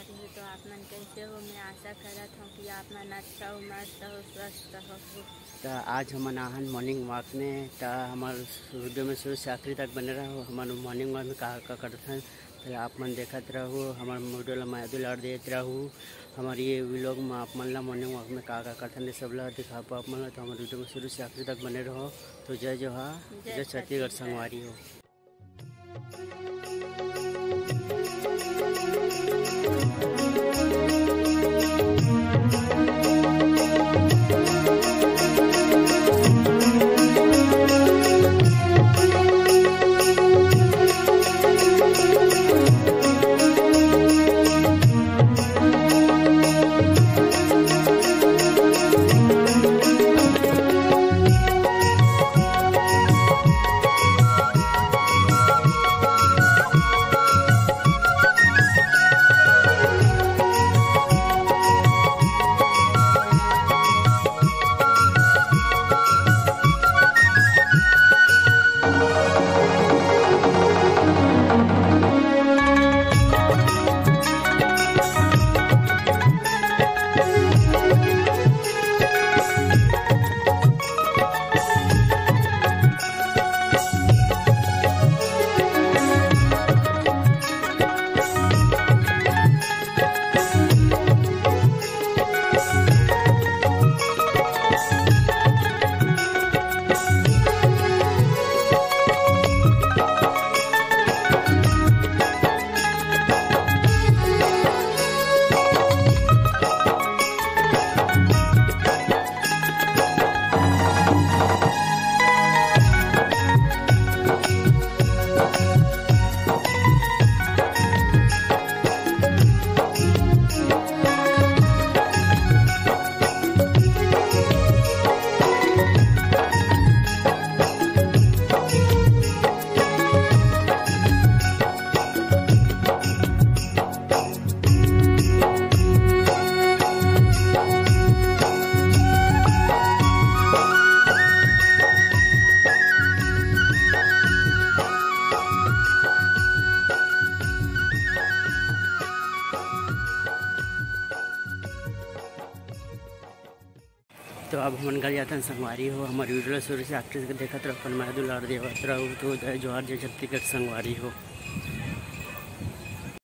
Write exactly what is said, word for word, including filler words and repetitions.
तो आप मन कैसे हो? मैं आशा करत हूँ कि आप मन अच्छा हो, मस्त हो, स्वस्थ हो। त आज हमन आहन morning walk में, त हमर video में शुरू से आखिरी तक बने रहो। हमन morning walk में का का करथन, त आप मन देखत रहो, हमर video ला मया दुलार देत रहो। हमर ये vlog में आप मन ला morning walk में का का करथन, ये सब ला दिखाबो आप मन ला। तो हमर video में शुरू से आखिरी तक बने रहो। तो जय जोहार, जय जय छत्तीसगढ़ छत्तीसगढ़। संगवारी हो। तो अब हमन घर जाथन संगवारी हो। हमर video ला शुरू से आखिरी तक देखत रहो, अपन मया दुलार देवत रहो। तो जय जोहार, जय छत्तीसगढ़ संगवारी हो।